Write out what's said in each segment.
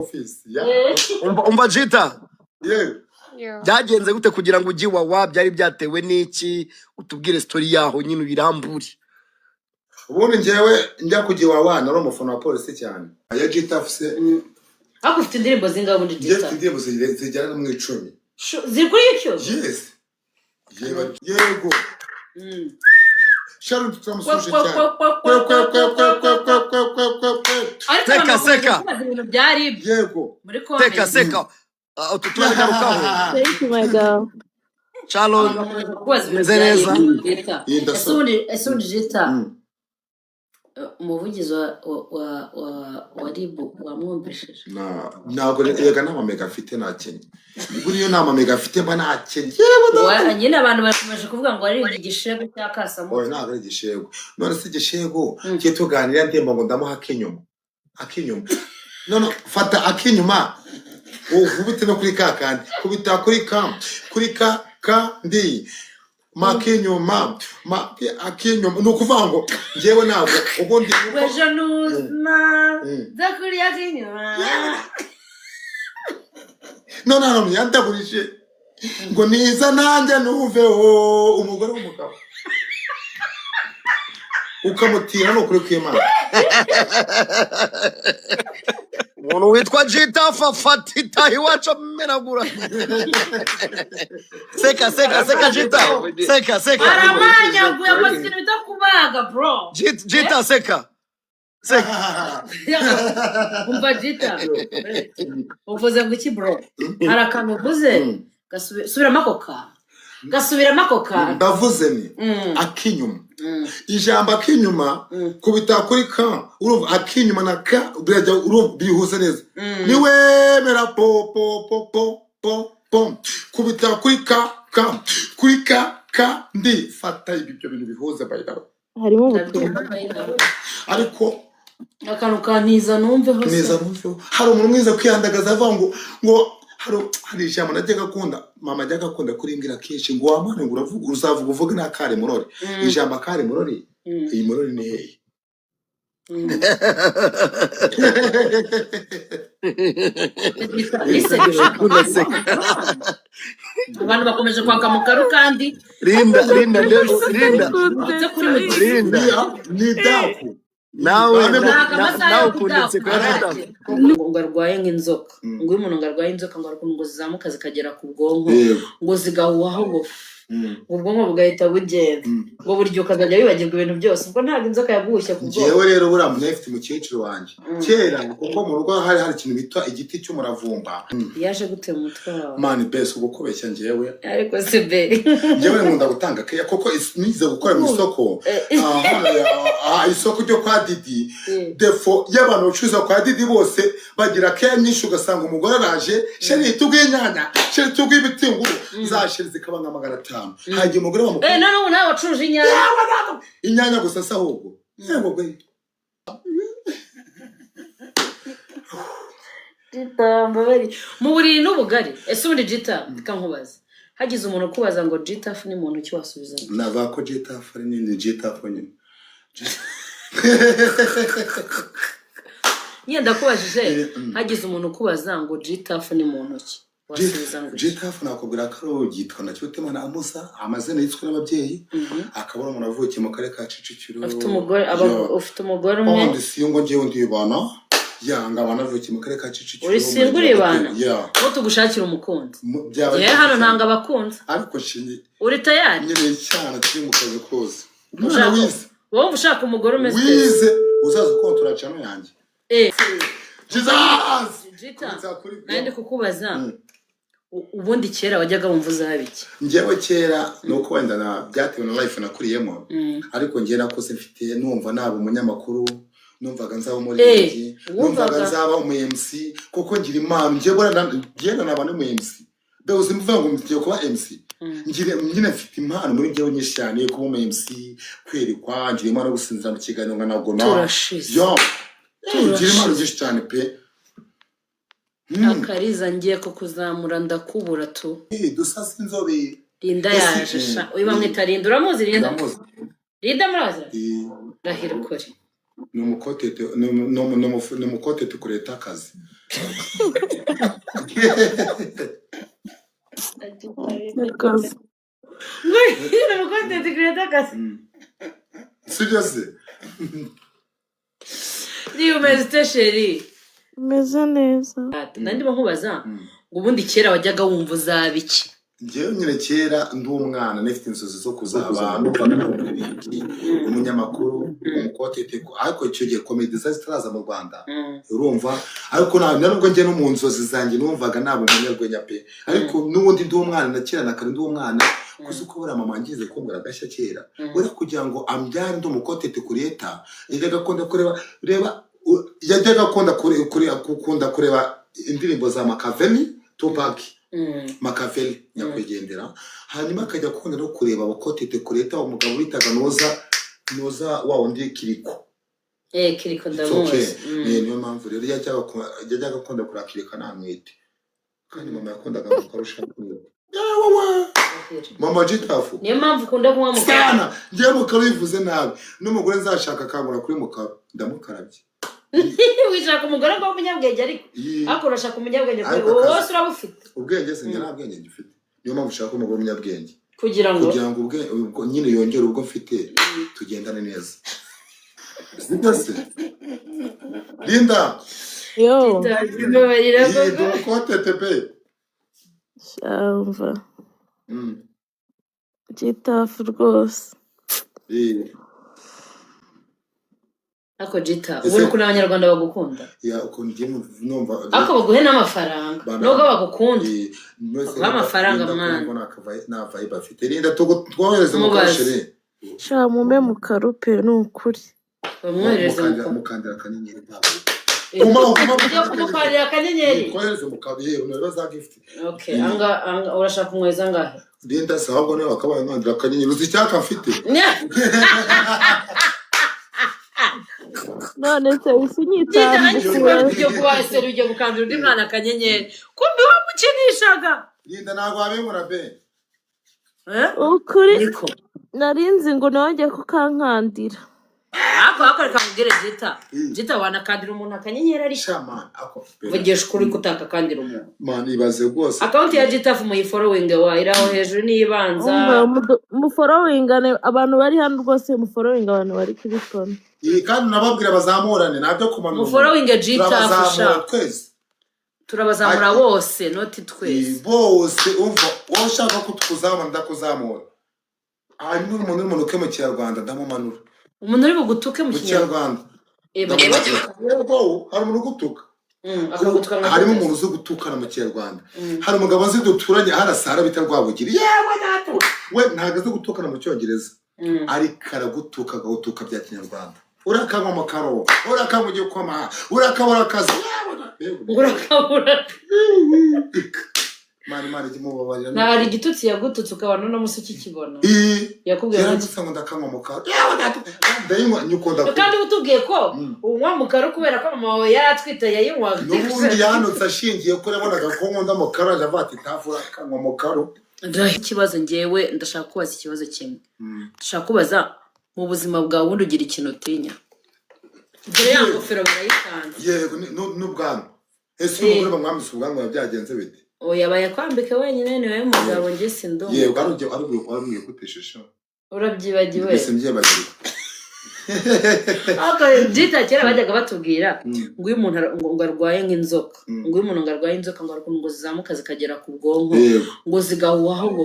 Office, yeah. Umva, umva Jita. Yeah. Yeah. Byagenze gute kugira ngo ujye Iwawa? Byari byatewe n'iki? Utubwire story yaho nyine, uyirambure. Ubundi njyewe njya kujya Iwawa nari umufana wa polisi cyane ya Gtaf se. Ariko ufite indirimbo zingahe ubundi? Njye Jita? mfite indirimbo zigera no mu 10. Ziri kuri YouTube? Yes. Yego, yego. Sharon turamusuje Kwe, cyane. kwe, kwe, Kwe, kwe, kwe, kwe, kwe, kwe, kwe, kwe, kwe, kwe. kwe, kwe, kwe, kwe. Ariko Seka, abantu bakomeje seka. kubaza ibintu bya RIB muri Seka, comment. seka. Ah, turabigarukaho. Thank you, my girl. Sharon. Abantu bakomeje kubaza ibintu Umeze bya neza? RIB. Jita, Iyi ese ndasoma. ubundi Jita, umuvugizi wa RIB wamwumvishije? Ntabwo yega, nta mamega afite, nakenye. Buriya nta mamega afite mba nakenye, yewe data. Nyine abantu bakomeje kuvuga ngo waririmbye igishego cya Oya. Kasamutwe. Ntabwo ari igishego. None se igishego kiye tuganira ndemba ngo ndamuha akinyuma, akinyuma. None fata akinyuma ukubite no kuri ka kandi, kubita kuri ka, kuri ka kandi makinyuma, ma akinyuma. Ni ukuvuga ngo njyewe ntabwo ubundi nuko Wejo nuzma nzakurya akinyuma. None hano yandagurije ngo niza nanjye nuveho umugore w'umugabo ukamutira, ni ukuri kw'Imana. Umuntu witwa Jita fafatita iwacu amenagura. Seka, seka, seka, Jita, seka, seka. Aramanyaguye, akoze ikintu bita kubaga, bro. Jita, seka, seka. Umva Jita, uvuze ngo iki, bro? Hari akantu uvuze. Subiramo ako kantu, gasubiramo ako kantu. Ndavuze ni akinyuma. Ijambo akinyuma, kubita kuri ka, urumva akinyuma na ka birajya, urumva bihuza neza. Niwemera po po po po po po, kubita kuri ka ka, kuri ka ka ndi fata ibi, ibyo bintu bihuza, by the way. Harimo ubutumwa. Ndabyumva. Ariko Akantu kantiza numveho se. Neza numveho. Hari umuntu mwiza kwiyandagaza avuga ngo hari ijambo najyaga akunda, mama ajyaga akunda kurimbwira kenshi ngo: "Wa mwana," ngo, "uravuga, uzavuga uvuge n'akari murori." Ijambo akari murori, iyi murori ni hehe? Listen, Akunda seka. Abantu bakomeje kwaka mu karu kandi Linda, Linda, Linda. ndetse kuri mugizi. Linda. Ni daku. Nawe Bane Ntabwo amasaha nawe yo ukunda inseko kudakura ya Jita. aragera. Ngo arwaye nk'inzoka, Mm. ngo iyo umuntu ngo arwaye inzoka, ngo hari ukuntu ngo zizamuka zikagera ku bwonko, ngo zigahuhaho, ngo ngo ubwonko bugahita bugenda, ngo buri gihe ukazajya wibagirwa ibintu byose. Ubwo ntabwo inzoka yaguhushye ku bwonko? Njyewe rero buriya munayifite umukecuru wanjye kera, kuko mu rugo hari ikintu bita igiti cy'umuravumba. Yaje gute mu mutwe wawe? Mani bese ubwo kubeshya njyewe. Ariko se be. Njyewe nkunda gutanga keya kuko nize gukora mu isoko. Hano isoko ryo kwa Didi, défaut y'abantu bacuruza kwa Didi bose bagira keya nyinshi, ugasanga umugore araje: "Chéri, tuguhe inyanya, chéri, tuguhe ibitunguru." Za chéri zikaba nka 500. Hagiye umugore wamukuru. None ubu nawe wacuruje inyanya? Inyanya gusa se ahubwo, yego gwe. Jita, mbabari mu buriri n'ubugari. Ese ubundi Jita, reka nkubaze, hagize umuntu ukubaza ngo Jitafu ni muntu ki, wasubiza ngo? Navuga ko Jitafu ari nini, Jitafu nyine. Nyine ndakubajije, hagize umuntu ukubaza ngo Jitafu ni muntu ki, wasubiza ngo iki? Jitafu nakubwira ko ari ugitwa na Kirutimana Amusa, amazina yitswe n'ababyeyi, akaba ari umuntu wavukiye mu karere ka Kicukiro. Afite umugore aba Yo. Ufite umugore umwe? Oh, ndi single njyewe, ndibana yanga abantu avukiye mu karere ka Kicukiro. Uri single? Umurenge wa Uribana? Gatebe. Yeah. Ngo tugushakire umukunzi? Byaba Yewe, ari hano byiza. ntanga abakunzi. Ariko shinge Uri tayari? Nyine icyana kiri mu kazi kose, umwana wize. Wowe ushaka umugore umeze ute? Wize uzaza ukontora channel yanjye. Jesus. Jita, Kubitsa kuri nari ndi kukubaza, ubundi kera wajyaga wumva uzaba iki? Njyewe kera ni uko wenda na byatewe na life nakuriyemo, ariko njyewe nakuze mfite numva naba umunyamakuru, numvaga nzaba umuririmbyi, numvaga Wumvaga nzaba umu MC, kuko ngira impano njyewe. Buriya njyewe naba n'umu MC mbese, mvuga ngo ngiye kuba MC. Ngira nyine mfite impano muri njyewe nyinshi cyane, kuba umu MC, kwerekwa, ngira impano yo gusinzira mu kiganiro nkanagona. Turashize. Yo, ngira impano Turashize. nyinshi cyane pe. Akariza, ngiye kukuzamura, ndakubura tu. Dusasa inzobe. Linda Ese yaje sha. Uyu bamwita Linda, uramuzi Linda? Ndamuzi. Linda murazi? Ndahira ukuri. Ni umukotete, ni umukotete kureta akazi. Rwose. Ngo ni umu content creator kazi. Sibyo se? Niba umeze ute, chérie? Meze neza. Nari ndimo nkubaza ngo ubundi kera wajyaga wumva uzaba iki? Njyewe nyine kera ndi umwana nifite inzozi zo kuzaba, numvaga naba umuririmbyi, umunyamakuru, umu content, ariko icyo gihe comedy zari zitaraza mu Rwanda. Urumva, ariko nubwo njye no mu nzozi zanjye numvaga naba umunyarwenya pe, ariko n'ubundi ndi umwana na kera na kare ndi umwana kuzi ko buriya mama ngize kumbwira agashya kera, buriya kugira ngo ambyare ndi umu content creator, yajyaga akunda kureba reba yajyaga akunda gukunda kureba indirimbo za Makaveli Tupac, Makaveli nyakwigendera, hanyuma akajya akunda no kureba aba content creator, umugabo bitaga Noza, Noza wa wundi Kiriko. Eh, Kiriko. It's okay. Ndamuzi. Niyo mpamvu rero yajyaga akunda kurakirika namwite, kandi mama yakundaga mukarusha kumwita. Mama Gitafu. Niyo mpamvu ukunda kunywa mu Sana ngewe mukaba bivuze nabi, n'umugore nzashaka akangura kuri mukaba ndamukarabye. Wishaka umugore ngo w'umunyabwenge, ariko ariko urashaka umunyabwenge kuri Ariko wowe akazi- wose urabufite. Ubwenge se njye nta bwenge ngifite, niyo mpamvu ushaka umugore w'umunyabwenge. Kugira ngo Kugira ngo ubwo nyine yongere ubwo mfite, tugendane neza, sibyo se, Linda? Yo. Mbabarira. Iyi Koko. Dukote pe. Shamva. Gitafu rwose. Ariko Gita, Ese- ubona ukuntu abanyarwanda bagukunda? Ya, ukuntu ngiye numva. Ariko baguhe n'amafaranga. Nubwo bagukunda, Mwese. baguhe amafaranga, Linda, mwana. kumva nta vibe afite Linda, twohereze mu Mubaze. kashere. Sha, mume mu karupe ni ukuri. Bamwohereze mu Mukandira akanyenyeri ntabwo Guma, guma. Ugiye kumukandira akanyenyeri? Twohereze mu kabiye unareba za gift. Okay, anga urashaka kumwohereza angahe? Linda se ahubwo niwe wakabaye nkandira akanyenyeri, uzi icyaka mfite? None se isi Gita, nanjye nyitambitse. siwe ugiye kuba seri, ugiye gukandira undi mwana akanyenyeri, kumbi wamukinishaga. Linda, ntabwo wabinkora be. Eh? Ukuri. Niko. Narinzi ngo nawe agiye kukankandira. Ariko reka nkubwire, Gita. Gita, wanakandira umuntu akanyenyeri ariko Sha man, ako pe. Vugisha ukuri ko utakakandira umuntu. Man, ibaze rwose. Account ya Gitafu muyifollowing wa iri aho hejuru niyo ibanza. Umva, mufollowingane abantu bari hano rwose, mufollowinga abantu bari kuri phone. Iyi kandi nababwira bazamurane, ntabyo kumanura umuntu. Mufollowinge Gitafu Turabazamura sha. twese. Turabazamura bose, not twese. Bose, umva, wowe ushaka ko tukuzamura ndakuzamura, hanyuma umuntu uri mu kinyarwanda ndamumanura. Umuntu uri bugutuke mu Mu kinyarwanda? kinyarwanda Eh, ndamumanura. Yego, hari umuntu ugutuka. Akagutuka nka Harimo gute? umuntu uzi gutukana mu kinyarwanda. Hari umugabo nzi duturanye harasara bita Rwabugiri, yewe data we, ntabwo azi gutukana mu cyongereza, ariko aragutuka agagutuka bya kinyarwanda: urakanywa amakaro, urakanywa igikoma, urakabura akazi, yewe Ngo urakabura. Mani, Imana ijye imubabarira. Nta, hari igitutsi yagututse ukabona uno munsi ukikibona? Yakubwiye ngo iki? Yarandutse ngo ndakanywa mu karo, yewe data, ndayinywa nyukunda kunywa. Kandi utubwiye ko unywa mu karo kubera ko mama wawe yari atwite yayinywaga. N'ubundi yanutse ashingiye ko yabonaga ko nkunda mu karo, aje avuga ati ntavura akanywa mu karo. Ndaho ikibazo, ngewe ndashaka kubaza ikibazo kimwe. Ndashaka kubaza, mu buzima bwawe ubundi ugira ikintu utinya? Dore ya ngofero barayitanze. Yego, n'ubwanwa. Ese umugore bamwambitse ubwanwa byagenze bite? Oya, bayakwambike wenyine, ni wowe mugabo, njye sindi Yego. umugabo. Ari ugiye kutishesha. Urabyibagiwe? Mbese mbyibagirwa. Ariko byita kera bajyaga batubwira ngo iyo umuntu ngo arwaye nk'inzoka, ngo iyo umuntu ngo arwaye inzoka, ngo hari ukuntu ngo zizamuka zikagera ku bwonko, ngo zigahuhaho ngo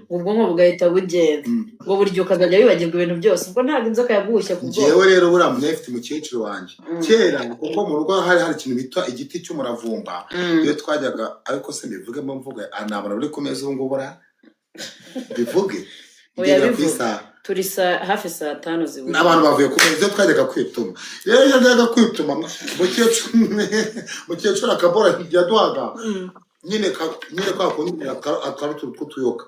ngo ubwonko bugahita bugenda, ngo buri gihe ukazajya wibagirwa ibintu byose. Ubwo ntabwo inzoka yaguhushye ku bwonko? Njyewe rero buriya munyayifite mukecuru wanjye kera, kuko mu rugo hari hari ikintu bita igiti cy'umuravumba. Iyo twajyaga, ariko se mbivugemo mvuga ntabona buri ku meza ubu ngubu ra, bivuge? Oya, Ngendera ku bivuge. isaha. Turi hafi saa 5 zibura. N'abantu bavuye ku meza. Iyo twajyaga kwituma rero, iyo njyaga kwituma, mukecuru akabora yaduhaga nyine nyine kwa kundi akaba utuntu tw'utuyoka,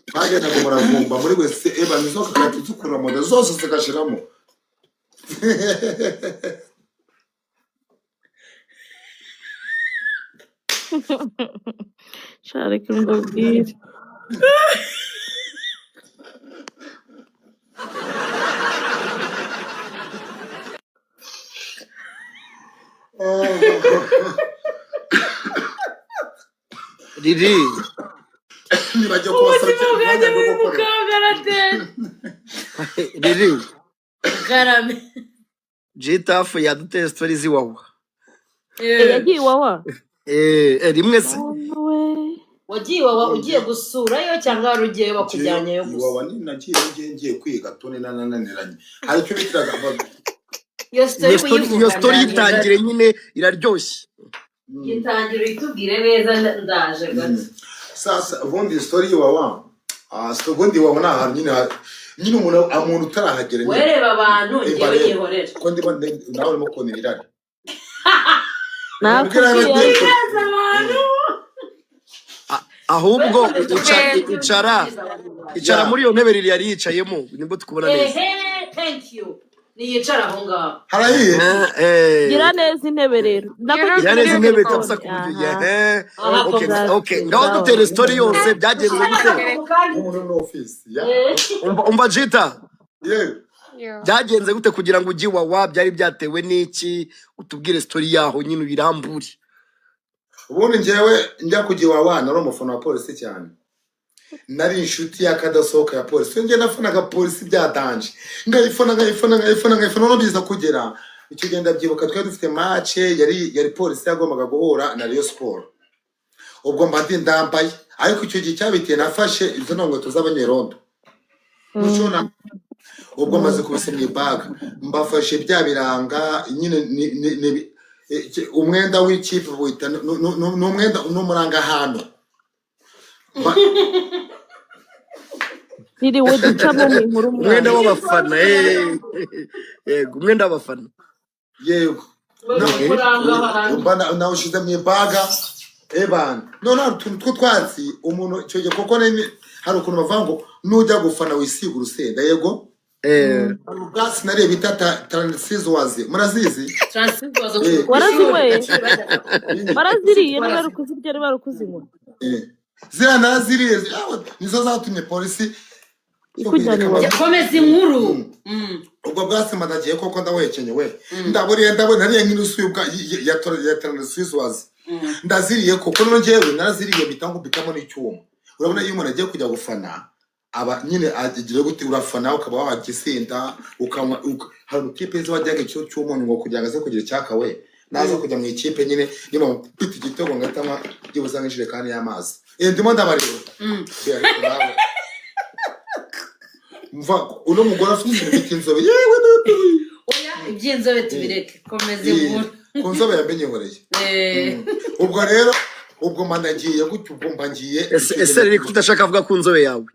twagendaga umuravumba muri wese, eba inzoka igahita izikurura mu nda zose zigashiramo. Sha, reka mbabwire. Riri. Nibagiwe kubasaba Ubuzima bwanjye umwanya buri wo mu gukorera. kangaratete. Riri. Karame. Gitafu yaduteye story z'iwawa. Eh, yagiye iwawa. Rimwe se. Mama we. Wagiye iwawa ugiye gusurayo cyangwa wari ugiyeyo bakujyanyeyo gusa? Iwawa ni nagiye ngiye kwiga tone nanananiranye, hari icyo bitiraga Iyo story Iyo story, iyo kuyivuga story ndangiza. yitangire nyine iraryoshye. Yitangira uyitubwire neza, ndaje gato. Sasa ubundi story y'iwawa, ubundi iwawa ni ahantu nyine nyine umuntu utarahagera nyine. Wereba abantu, ngewe Bareba. nyihorera. Ko ndimo nawe urimo kubona irari. Nakubwiye. Wibaza abantu. Ahubwo icara icara muri iyo ntebe Riri yari yicayemo, nibwo tukubona neza. Ehe, thank you, niyicara aho ngaho. Harahiye. Gira neza intebe rero. Nako. Gira neza intebe kabisa ku buryo Aha. Okay. Exactly. Okay, ngaho dutere story yose, byagenze gute? Nk'umuntu muri office ya. Umva Jita. Yewe. Byagenze gute kugira ngo ujye iwawa? Byari byatewe n'iki? Utubwire story yaho nyine uyirambure. Ubundi njyewe njya kujya iwawa nari umufana wa polisi cyane, nari inshuti y'akadasohoka ya polisi. Njye nafanaga polisi bya danger, nkayifana, nkayifana, nkayifana, nkayifana. Noneho biza kugera icyo gihe, ndabyibuka, twari dufite match yari polisi yagombaga guhura na Rayon Sport. Ubwo mba ndi ndambaye, ariko icyo gihe cyabiteye nafashe izo nkweto z'abanyerondo. Mushona ubwo maze kubise mu ibaga, mbafashe bya biranga nyine ni umwenda w'ikipe wita ni umwenda, ni umuranga ahantu. Niriwe ducamo mu inkuru. Umwenda Mwana. w'abafana, yego, umwenda w'abafana. Yego. Kuranga ahantu. Mba nawushyize mu ibaga ebana. None hari utuntu tw'utwatsi umuntu icyo gihe, kuko hari ukuntu bavuga ngo nujya gufana wisiga urusenda, yego. Hari ubwatsi nariye bita taransizuwazi, murazizi? Transfigures. Warazinyweye? Waraziriye? Niba ari ukuzirya, niba ari ukuzinywa. Ziriya naraziriye, nizo zatumye polisi Ikujyana iwawe. Komeza inkuru. Ubwo bwatsi mba ndagiye koko ndabuhekenye we, ndaburiye, ndabona nariye nk'inusu ya taransizuwazi. Ndaziriye koko. Noneho njyewe naraziriye mpita nkubitamo n'icyuma. Urabona iyo umuntu agiye kujya gufana aba nyine agira gute? Urafana ukaba wagisinda ukanywa, hari umukipe nzi wajyaga icyo cy'umunyu ngo kugira ngo aze kugira icyaka we, naza kujya mu ikipe nyine niba mfite igitego ngahita nywa byibuze nk'ijerekani y'amazi. Ndimo ndabareba. Ariko nawe mva uno mugore afite ikintu bita inzobe, yewe n'utubi. Oya, iby'inzobe tubireke, komeza inkuru. Ku nzobe yamenyehoreye. Ubwo rero ubwo mba ndagiye gutyo, ubwo mba ngiye. Ese Riri, ko udashaka kuvuga ku nzobe yawe?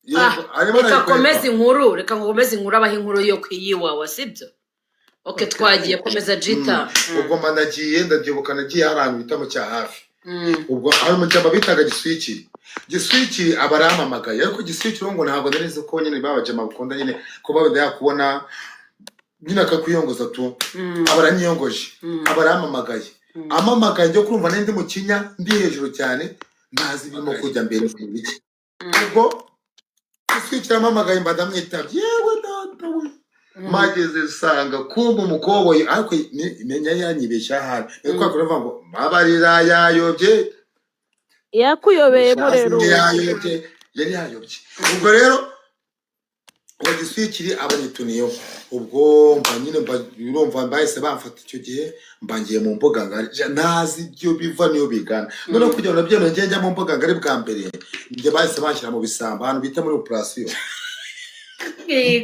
Yego, arimo Reka arayikwereka. komeza inkuru, reka ngo komeze inkuru, abaho inkuru yo kuyiwawa, sibyo? Okay, twagiye, komeza Jita. Ubwo mba ndagiye, ndabyibuka nagiye hari ahantu bita mu Cyahafi. Ubwo hari umujyamba bitaga Giswikiri. Giswikiri aba arampamagaye, ariko Giswikiri ngo ntabwo nari nzi ko nyine babajama bakunda nyine kuba wenda yakubona nyine akakwiyongoza tu. Aba aranyiyongoje. Aba arampamagaye. Amamagaye njya kurumva nari ndi mu kinya, ndi hejuru cyane, ntazi ibirimo kujya mbere ni ibiki. Ubwo Giswikiri ampamagaye mba ndamwitabye, yewe data we. Mageze nsanga kumva umukoboyi, ariko menya yanyibeshya ahari, ni kwa kuvuga ngo mabarira yayobye. Yakuyobeyemo rero. Yayobye, yari yayobye. Ubwo rero uwo Giswikiri aba yituniyeho. Ubwo mba nyine mba urumva bahise bamfata icyo gihe, mba ngiye mu mbuga ngari. Ntazi ibyo biva niyo bigana. Noneho kugira ngo nabyemere, njye njya mu mbuga ngari bwa mbere, njye bahise banshyira mu bisambo, ahantu bita muri operasiyo,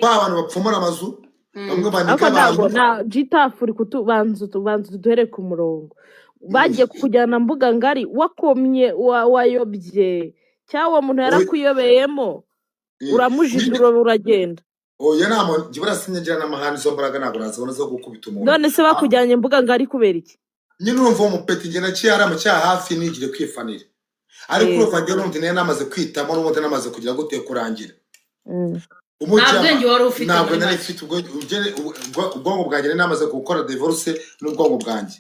ba bantu bapfumura amazu, bamwe banika Ariko ntabwo abantu. Na Gitafu uri kutubanza, tubanza tuduhere ku murongo. Bagiye kukujyana mbuga ngari wakomye wayobye cyangwa uwo muntu yarakuyobeyemo? Uramujijura uragenda. Oya, nta muntu njye buriya sinyagira n'amahane, izo mbaraga ntabwo nazibona zo gukubita umuntu. None se bakujyanye mbuga ngari kubera iki? Nyine urumva uwo mupeti njye naciye hariya mu Cyahafi nigire kwifanira, ariko urumva njye n'ubundi nari namaze kwitamo, n'ubundi namaze kugira gute, kurangira. Nta Umujyama bwenge wari ufite ntabwo muri nari make. mfite ubwonko bwanjye, nari namaze gukora divorce n'ubwonko bwanjye.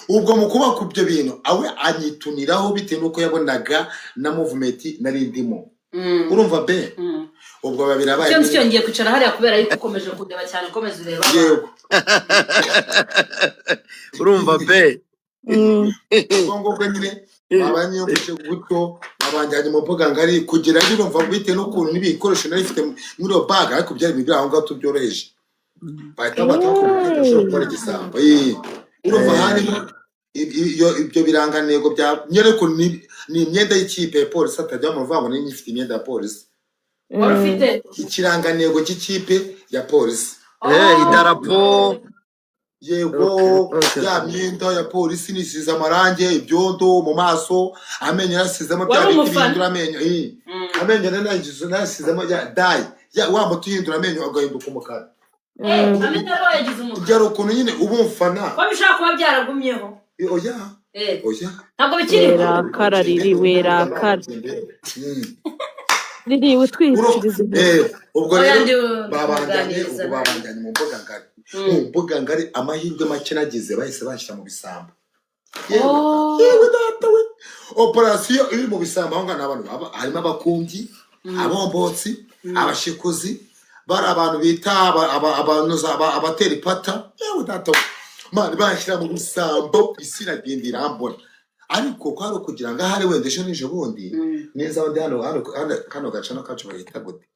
Ubwo mu kuba ku ibyo bintu awe anyituniraho bitewe n'uko yabonaga na movement nari ndimo. Urumva be. Ubwo babiri abaye Icyo nzi cyo ngiye kwicara hariya kubera yuko ukomeje kundeba cyane, ukomeza ureba abantu. Yego. Urumva be. Ubwo ngubwo nyine. Babanyogoshe gutyo, babanjyanye mu mbuga ngari kugera urumva bitewe n'ukuntu n'ibikoresho nari mfite muri iyo bag, ariko byari biri aho ngaho tubyoroheje, bahita bakubwira ushobora gukora igisambo. Urumva harimo ibyo birangantego bya nyereko ni imyenda y'ikipe ya polisi, atajya mu ruvango niyo ifite imyenda ya polisi. Wari ufite ikirangantego cy'ikipe ya polisi. Idarapo. Yego. Okay. Ya myenda ya polisi nisize amarangi, ibyondo mu maso, amenyo yarasizemo bya Wari biti umufana. bihindura amenyo. Amenyo nari nasizemo ya dayi ya wa muti uhindura amenyo agahinduka umukara. Amenyo yari wayagize umukara? Byari ukuntu nyine uba umufana. Ko bishobora kuba byaragumyeho? Oya. Oya. Ntabwo bikiriho. Werakara riri, werakara riri, utwihishiriza imbere. Ubwo Oya, rero ndi babanjyanye kuganiriza. Ubwo babanjyanye mu mbuga ngari. Mu mbuga ngari, amahirwe make nagize, bahise banshyira mu bisambo. Yewe! Oh. Yewe data we! Operasiyo iri mu bisambo aho ngaho ni abantu harimo abakumbyi, abombotsi, abashikuzi, bari abantu bita abatera ipata. Yewe data we! Man, banshyira mu bisambo, isi iragenda irambona, ariko kwari ukugira ngo ahari wenda ejo n'ejo bundi neza ndi hano hano hano. Kano gacano kacu bahita gute?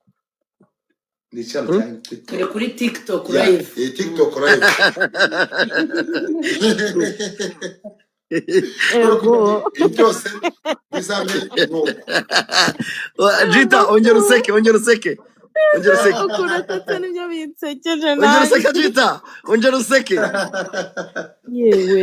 Ni icyaro cya TikTok. Turi kuri TikTok Ya, live. TikTok live. Ego. Ibi byose bizabe nuko. Jita, ongera useke, ongera useke, ongera useke. Ukuntu atetse nibyo binsekeje Ongera nanjye. useke, Jita, ongera useke. Yewe.